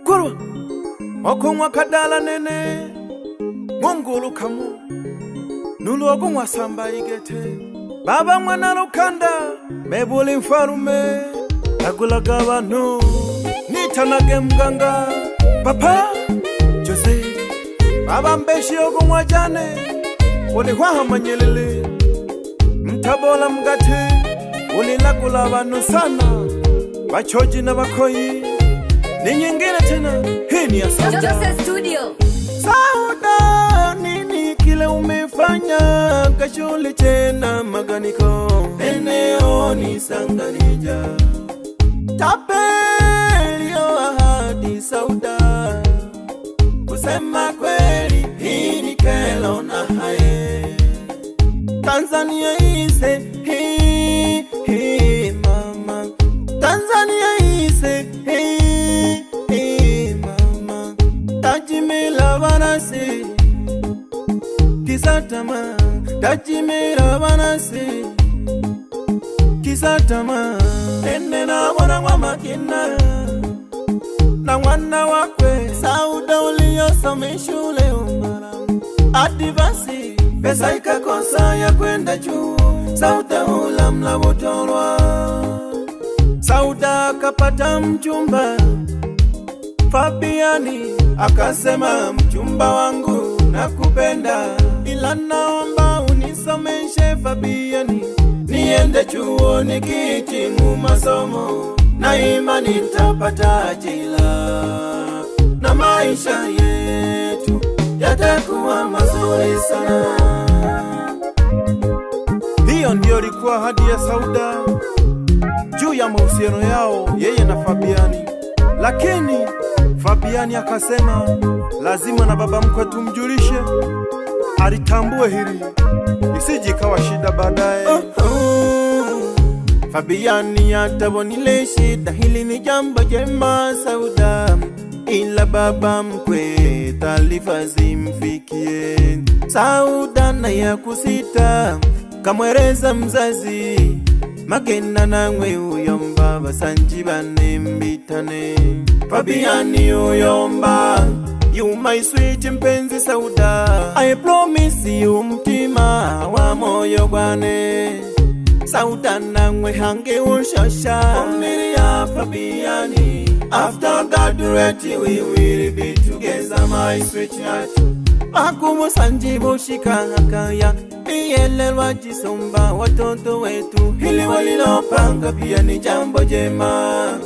Kulwa okung'wa kadala nene ng'ungulu kamu nulu okung'wa samba igete baba mwana lukanda mebuli mfalume agulaga abantu nitanage mganga papa Jose baba mbeshi okung'wa jane ulihwahamanyelele mtabola mgate ulilagula abantu sana bachoji na bakoyi ni nyingine tena. Hii ni ya Sauda. Jose Studio. Sauda, nini kile umefanya kashule tena maganiko eneo ni sanganija tapelio ahadi Sauda, kusema kweli hii ni kelo na hae Tanzania ise hii hii mama Tanzania ise hii hii mama tajimila banasi kisatama tajimila banasi kisatama ene nabona ngwa makina na mwana wakwe Sauda uliyosome shule umara adivasi pesa ikakosa ya kwenda juu Sauda ulamla botolwa Sauda akapata mchumba Fabiani akasema mchumba wangu nakupenda, ila naomba unisomeshe Fabiani, niende chuo nikihitimu masomo na imani nitapata ajira na maisha yetu yatakuwa mazuri sana. Hiyo ndiyo ilikuwa ahadi ya Sauda juu ya mahusiano yao yeye na Fabiani, lakini Fabiani akasema lazima na baba mkwe tumjulishe, alitambue hili isije ikawa shida baadaye. Fabiani atabonile shida, hili ni jambo jema Sauda, ila baba mkwe taarifa zimfikie. Sauda na ya kusita kamwereza mzazi magena nangwe uyomba basanji bane mbitane Fabiani uyomba you my sweet mpenzi Sauda, I promise you mtima wa moyo gwane Sauda nangwe hange ushosha Omiria Fabiani after graduate we will be together my sweetheart Makumusanji bushika hakaya iyelelwa jisomba watoto wetu hili walilopanga pia ni jambo jema.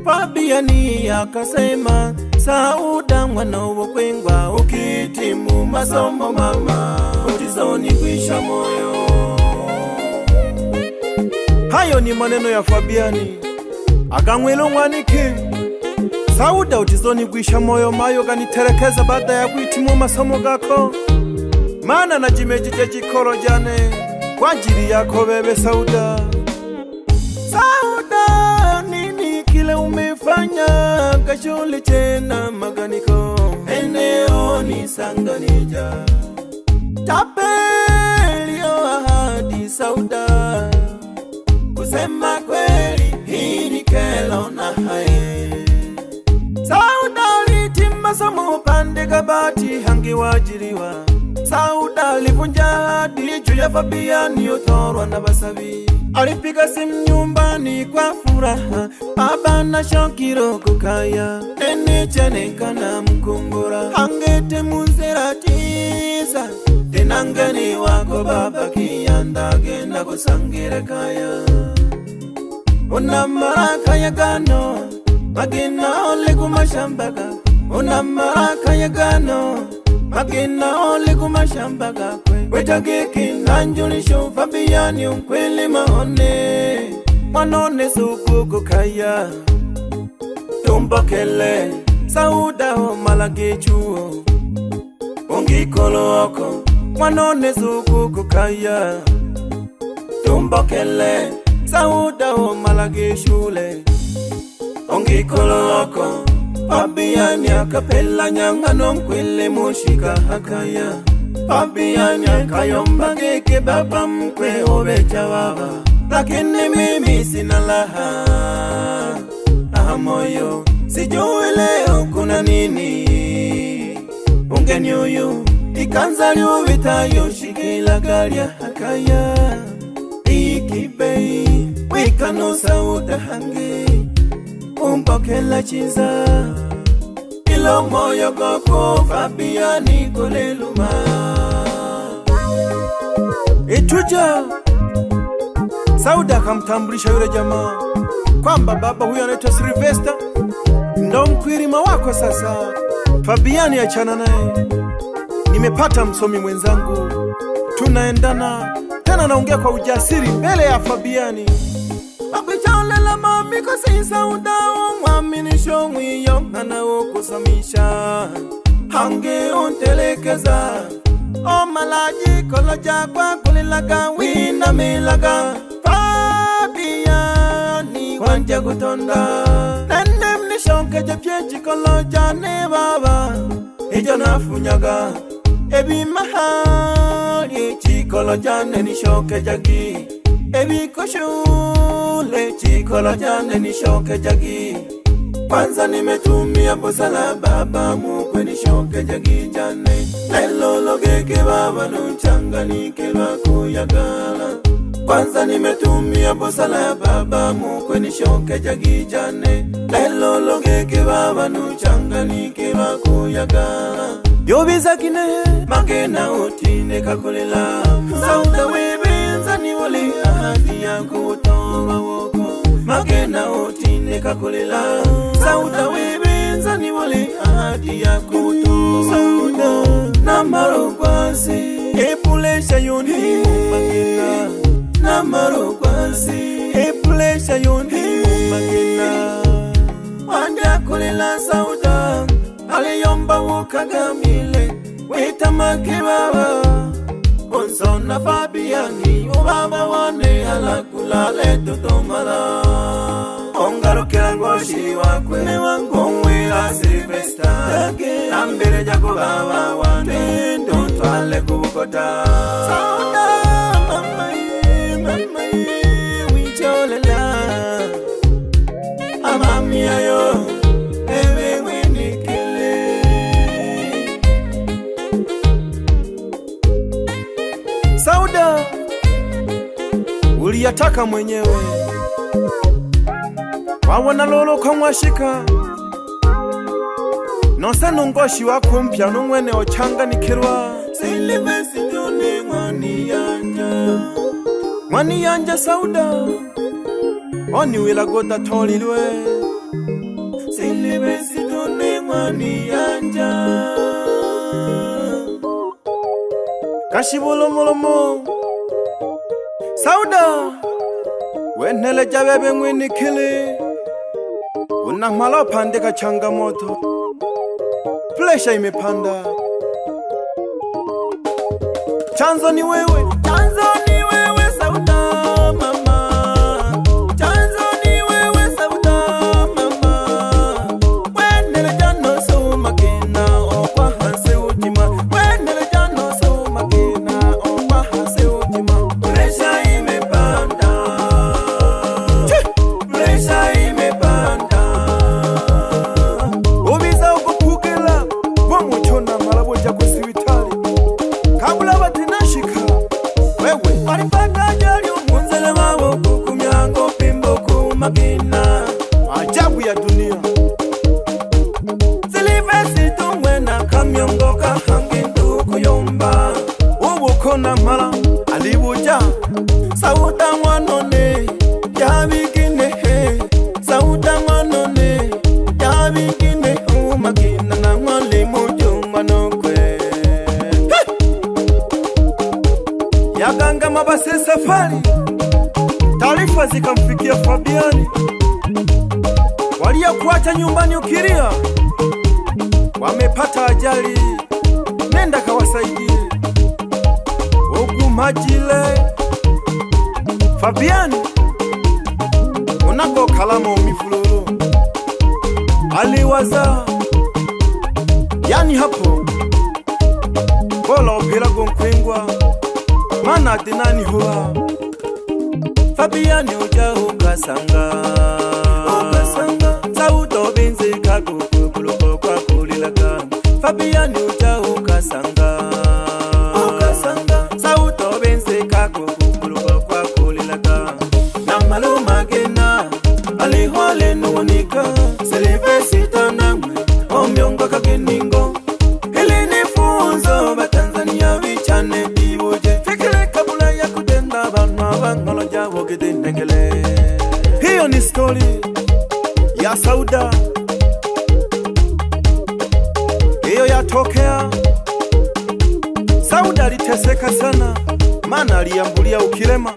Fabiani akasema Sauda mwana wokwengwa ukitimu masomo mama utizoni kwisha moyo. Hayo ni maneno ya Fabiani akangwila mwaniki Sauda utizoni kwisha moyo mayo kaniterekeza baada ya kuhitimu masomo gako mana najimejije jikoro jane kwa ajili yako bebe Sauda. Sauda, nini kile umefanya kashule tena maganiko eneo ni sanganija tapelio ahadi Sauda, kusema kweli hii ni kelo na hae Sauda alitima somo pande kabati hangi wajiriwa Sauda alivunja ahadi juu ya Fabiani utorwa na basabi alipiga simu nyumbani kwa furaha baba na shokiro kukaya nene chenekana mkumbura angete munzera tisa tenangeni wako baba kiyanda genda kusangira kaya unamara yagano magina ole kumashamba gakwe unamara yagano magina ole kumashamba gakwe wetagiki nanjulisho Fabiani unkweli maone mwanone sukuku kaya tumbokele Sauda omalagechuo ungikoloko mwanone sukuku kaya tumbokele Sauda omalage shule ongikoloko Fabiani akapela nyang'ano mkwele mushika hakaya Fabiani akayomba geke baba mkwe obecha baba, lakini mimi sina laha aha moyo. Ngeni uyu ikanza lyubita yoshikilaga hakaya ikibei wikano Sauda hange umpokela chiza ilo moyo goko Fabiani koleluma Ituja Sauda akamtambulisha yule jamaa kwamba baba huyo anaitwa Sylvester ndo mkwirima wako sasa. Fabiani achana naye, nimepata msomi mwenzangu, tunaendana tena, naongea kwa ujasiri mbele ya Fabiani. Akucholela mami kosi Sauda umwaminisho mwiyo mwana wokusamisha hange untelekeza omalaji koloja kwa kulilaga winamilaga Fabiani wanja kutonda nene mnishonkeje pyejikoloja ne baba ijo nafunyaga ebimahali chikoloja nenishokejagi ebikoshule chikoloja nenishokejagi kwanza nimetumia busala baba mukwe nishokejagi jane lelologeke baba nuchanganikelwa kuyagala kwanza nimetumia busala baba mukwe nishokejagi jane lelologeke baba nuchanganikelwa kuyagala Yobiza kine magena utine kakolela Sauda webenza niwole ahadi yangu utoba woko magena utine kakolela Sauda webenza niwole ahadi yangu utoba Sauda namarogwasi epulesha yoni magena namarogwasi epulesha yoni magena wandakolela Sauda aliyomba wukagamile witamake baba onsona Fabiani ubaba wane alakulale tutomala ongarukira ngoshi wakwe ongwira Sylvester nambere jako baba wane ndutwale kubukota Sauda mama mama wicholela amamiayo ewe mwenikele Sauda uliyataka mwenyewe wawona lolo mwashika nonse nungoshi wako mpya numwene ochanganikirwa Silvestone mwani yanja mwani yanja Sauda oniwila godatolilwe Silvestone mwani yanja kashibulomolomo Sauda wenele jabebe mwinikili unamala upandika changamoto presha imepanda chanzo ni wewe chanzo ni wewe Sauda mama chanzo ni wewe Sauda mama wenele jano soma kena okwa hanse utima wenele jano soma kena okwa hanse utima presha imepanda presha imepanda ubiza ukupukela bomuchona malabo jako sibitali kabula batinashika wewe walipata jali umunzele maboko kumyango pimbo kumakina ajabu ya dunia Silvestone na kamyongo kahange ndukuyomba ubukona mala alibuja Sauda mwanone yabiginehe Sauda mwanone yabigine umakina na mwalimu jumwanokwe yaganga mabase safari taarifa zikamfikia Fabiani waliokuacha nyumbani ukilia wamepata ajali, nenda kawasaidie. Ogumajile Fabiani unako kalama umifululu aliwaza, yani hapo bola opela gonkwengwa mana adenani huwa Fabiani uja ukasanga ukasanga Sauda obinzika kukukuluko kwa kulilaka Fabiani uja ukasanga Monica Silvesita nangwe omyongo kageningo. Hili ni funzo Batanzania vichane bibuje. Fikiri kabla ya kutenda banwa bangolo jabo gidinengele. Hiyo ni stori ya Sauda, hiyo yatokea. Sauda aliteseka sana, maana aliambulia ukilema.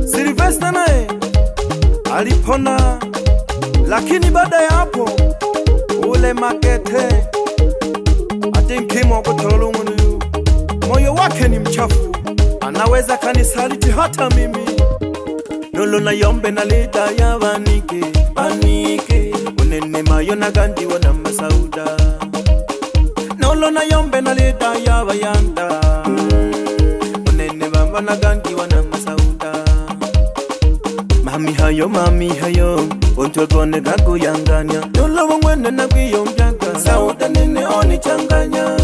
Silvesta naye alipona, lakini baada ya hapo ule makete ati nkimo kutololung'unuyu, moyo wake ni mchafu, anaweza kanisaliti hata mimi. Nolo na yombe na leta ya banike banike unene mayo na gandi wana masauda. Nolo na yombe na leta ya bayanda unene bamba na gandi wana masauda. Mami hayo ontwe gone gakuyanganya. Nolo wangwene na kwiyombyaga sauda nene onichanganya.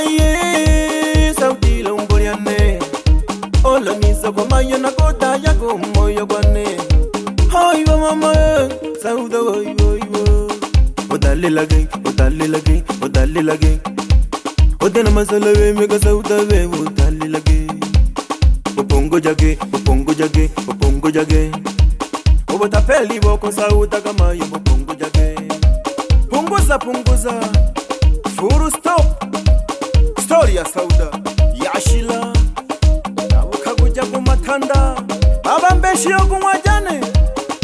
Haye sauti lombolyane oloniza kwa mayo na kota yako moyo kwane. Hai wa mama sauda woi woi wo. Odale lage odale lage odale lage odena masala we mega sauda we odale lage. Opongo jage opongo jage opongo jage obotapeli boko sauda kama yo opongo jage. Punguza punguza, full stop. Story ya Sauda yashila kaguja kumatanda baba mbeshi yokumwa jane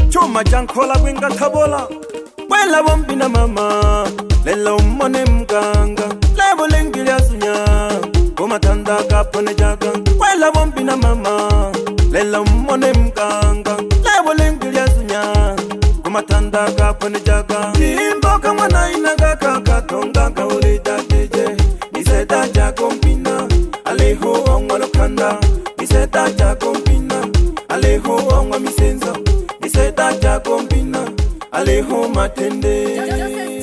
chuma jankola gwinga tabola. Wela bombi na mama lelo umone mganga lebo lingilya sunya kumatanda kapone jaga. Wela bombi na mama lelo umone mganga lebo lingilya sunya kumatanda kapone jaga. Imboka mwana inaga kakatonga kaulita jeje iseta jakombina aleho ongolokanda iseta jakombina aleho ongwa misenzo iseta jakombina aleho matende.